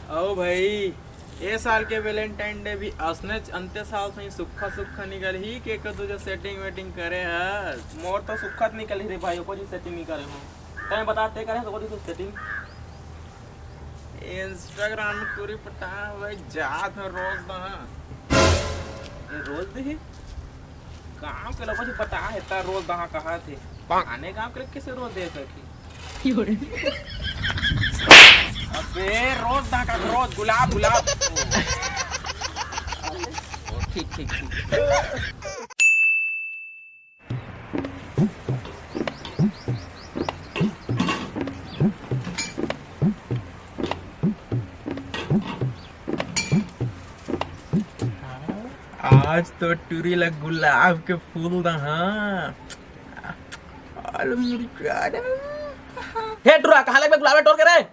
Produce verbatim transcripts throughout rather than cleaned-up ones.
अउ भाई, ए साल के Valentine Day भी असनेच अंते साल सही सुक्खा सुक्खा निकलही के एको दूजा setting wetting करे हस? मोर तो सुक्खा निकलही रे भाई, एको जी setting नहीं करे हूँ। तैं बता, तैं करे हस एको जी setting? Instagram टूरी पटा भाई, जात हूँ रोज दहा। ए, रोज दे? गांव के लोग जी पटा है, ता रोज दहा कहा थे। आने गांव के लोग कैसे रोज दे सकी? अबे रोज दहा का रोज गुलाब गुलाब। ओ, ठीक ठीक ठीक। आज तो टूरी ला गुलाब के फूल दहा। आलू मुरझा रहा। हे टुरा, कहाँ लगबे गुलाब टोर के रे?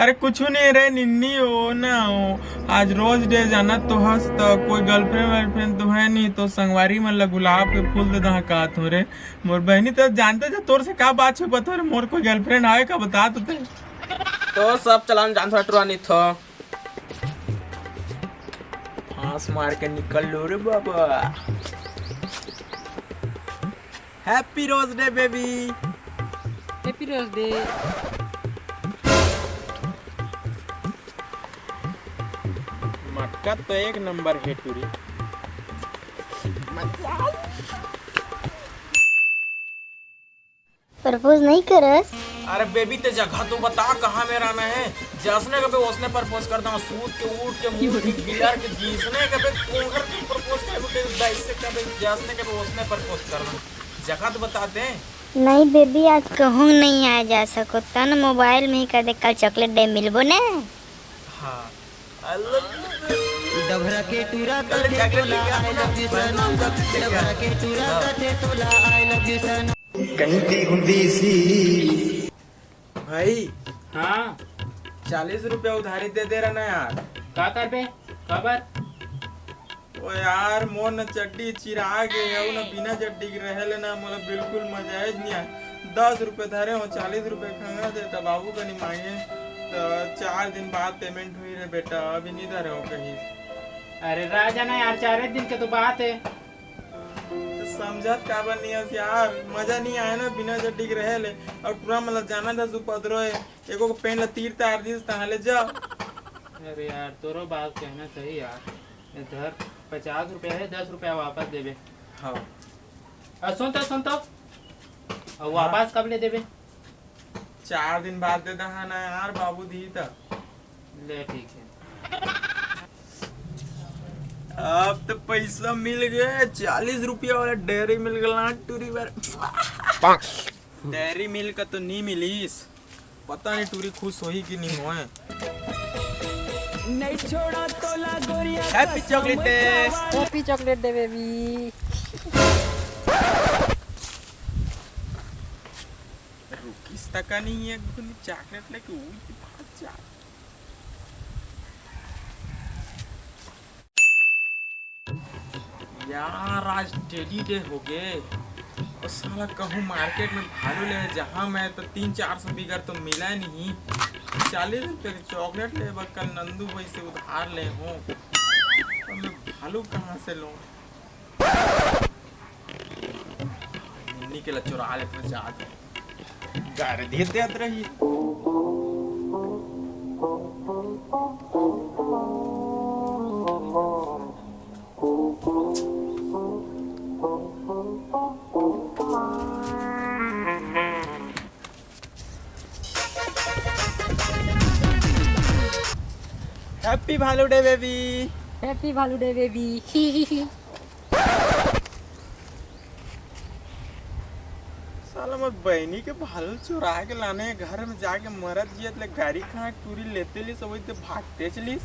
अरे कुछ नहीं रे निन्नी, हो ना हो। आज रोज डे, जानत तो हस, त कोई girlfriend वर्लफ्रेंड तो है नहीं, तो संगवारी मन ला गुलाब के फूल दे दहा कहत हूँ रे। मोर बहनी, तो जानते थे तोर से का बात छुपत हो रे? मोर कोई girlfriend आवे का, बता तो ते। तो सब चलन जानत हो टुरा नहीं थो। फांस मार के निकल लो रे बाबा। Happy Rose Day baby। Happy Rose Day। मटका तो एक नंबर है टूरी। Propose नहीं करस? अरे बेबी, ते जगह तो बता, कहाँ में रहना है? जैसने कबे ओसने propose कर दहा, सूत के, उठ के, मुड़ के, गिलर के, जिसने कबे कोहर के propose कर दे, दाई से कबे जैसने कबे ओसने propose कर दहा। जगह तो बता दे। नहीं बेबी, आज कहूँ नहीं आए जा सको, तन मोबाइल में ही कर दे, कल chocolate day मिलबो ने। हाँ। I love you। डभरा के टूरा कल कथे chocolate तोला लेके I love you सनम। डभरा के टूरा कथे तोला I love you सनम। कहीं की हुंदी सी। भाई, हाँ। चालीस रुपया उधारी दे दे रहा ना यार। का करबे? काबर? ओ यार, मोर न चड्डी चिरा गे हे, अउ न बिना चड्डी के रहे ले ना मोला बिल्कुल मजा आए नहीं आए। दस रुपये धरे हो, चालीस रुपये खंगा दे, त बाबू कनी मांगे, त चार दिन बाद payment हुई रे बेटा, अभी नहीं धरे हो कहीं। अरे राजा ना यार, चार दिन के तो बात है। तो समझत काबर नहीं हस यार, मजा नहीं आए ना बिना चड्डी के रहे ले। अउ टुरा मतलब जाना था उपद्रव है, एको को पेंट ला तीर तार दिस तहाँ ले जा। अरे यार, तोरो बात कहना सही यार। इधर पचास रुपया है, दस रुपया वापस देबे। हाँ। अ, सुन तो, सुन तो। अ, हाँ। वापस कब ले देबे? चार दिन बाद दे दहा ना यार, बाबू दी त। ले, ठीक है। अब तो पैसा मिल गए, चालीस रुपया वाला डेयरी मिल गया टूरी बर। डेयरी मिल्क तो नहीं मिलीस, पता नहीं टूरी खुश होही कि नहीं होए। नहीं छोड़ा तोला गोरिया Happy कसम chocolate day। खावा। Happy chocolate day baby। रुकिस तका नहीं है, गुनी chocolate लेके उई भाग जा। यार, आज teddy day हो गए। और साला कहूँ market में भालू ले जहाँ मैं तो तीन चार सौ बिगर तो मिला नहीं। चालीस रुपये के chocolate ले बर कल नंदू भाई से उधार ले हूँ। तो मैं भालू कहाँ से लूँ? निन्नी के ला चुरा लेथों जात। गाड़ी देत देत रही। Happy भालू day baby। Happy भालू day baby। साला मोर बहिनी के भालू चुरा के लाने, घर में जाके मरत जियत ले गाड़ी कहाँ टूरी लेते लिस, वही ते भागते चलिस।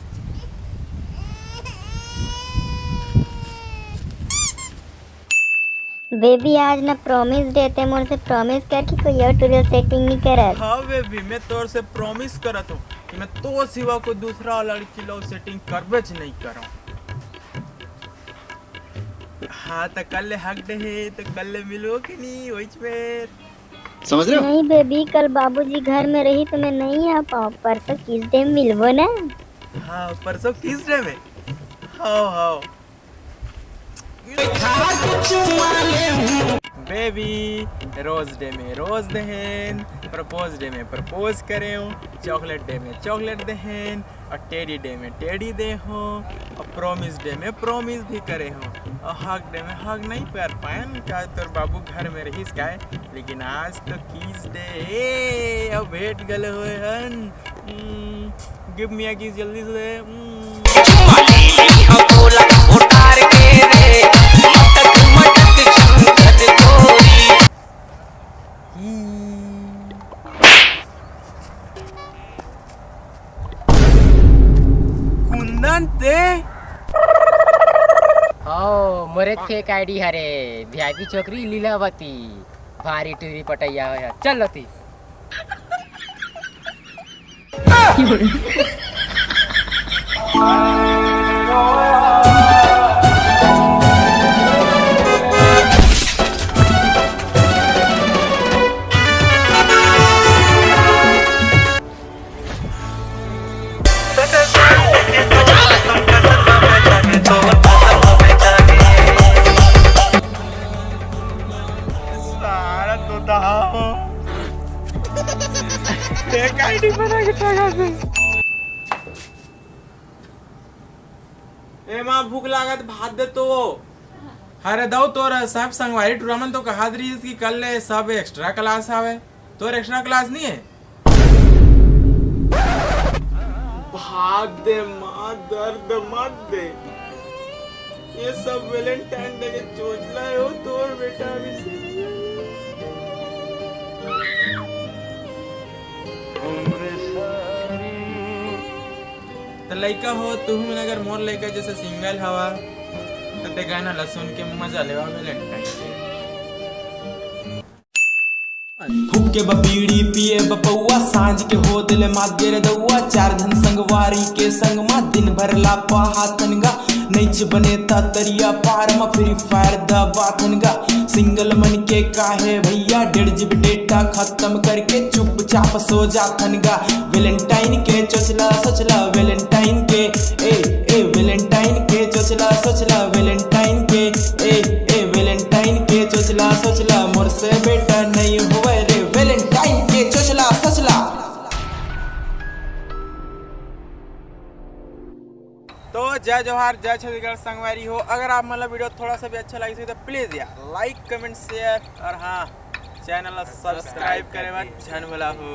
Baby, आज ना promise day, ते मोर से promise कर कि कोई और टूरी setting नहीं करत। हाँ baby, मैं तोर से promise करत हूँ कि मैं तो सिवा कोई दूसरा लड़की लो setting करबेच नहीं करूँ। हाँ, त कल ले हक डे हे, त कल ले मिलबो कि नहीं, ओइच बेर? समझ रहे हो? नहीं बेबी, कल बाबूजी घर में रही तो मैं नहीं आ पाऊँ। परसों किस डे मिलबो ना। हाँ, परसों किस डे में? हाँ हाँ। बेबी, रोज डे में रोज देहेन, प्रपोज डे में प्रपोज करें, चॉकलेट डे में चॉकलेट देहेन, और टेडी डे में टेडी दे हो, और प्रॉमिस डे में प्रॉमिस भी करे हो, और हग डे में हग नहीं कर पायन का तोर बाबू घर में रहीस काय। लेकिन आज तो किस डे, अब भेंट गले हुए हन। गिव मी अ किस जल्दी से। कुंदन ते हौ, मोरे फेक आईडी हरे, वीआईपी छोकरी लीलावती, भारी टूरी पटैया होय हे। चल लती। सारा तो दहाओ। फेक आईडी बना के ठगा दे। ए माँ, भूख लागत, भात दे तो। अरे दऊ, तोर सब संगवारी टूरा मन तो कहत रहिस कि कल ले सब एक्स्ट्रा क्लास हवे। तोर एक्स्ट्रा क्लास नहीं है? भात दे माँ, दर्द मत दे। ये सब वैलेंटाइन डे के चोचला है, वो तोर बेटा अभी से। त लइका हो, तुहू मन अगर मोर लइका जैसे सिंगल हवा, त ते गाना ला सुन के मजा लेवा वैलेंटाइन डे। फूके बा बीड़ी, पिए बा पौआ, सांझ के हो दिल मात गे रे दौआ। चार झन संगवारी के संग मा, दिन भर लापा हाथन गा। नैच बने ता तरिया पार मा, फ्री फायर दबाथन गा। सिंगल मन के काहे भैया, डेढ़ जीबी डेटा खत्म करके चुपचाप सो जाथन गा। वैलेंटाइन के चोचला सोचला, वैलेंटाइन के, ए ए वैलेंटाइन के चोचला सोचला, वैलेंटाइन के, ए ए वैलेंटाइन के चोचला सोचला, मोर से बेटा नहीं होवे रे, वैलेंटाइन के चोचला सोचला। तो जय जोहार, जय छत्तीसगढ़ संगवारी हो। अगर आप मन ला वीडियो थोड़ा सा भी अच्छा लगिस हे तो प्लीज यार लाइक, कमेंट, शेयर और हाँ, चैनल ला सब्सक्राइब करे बर झन भुलाहू।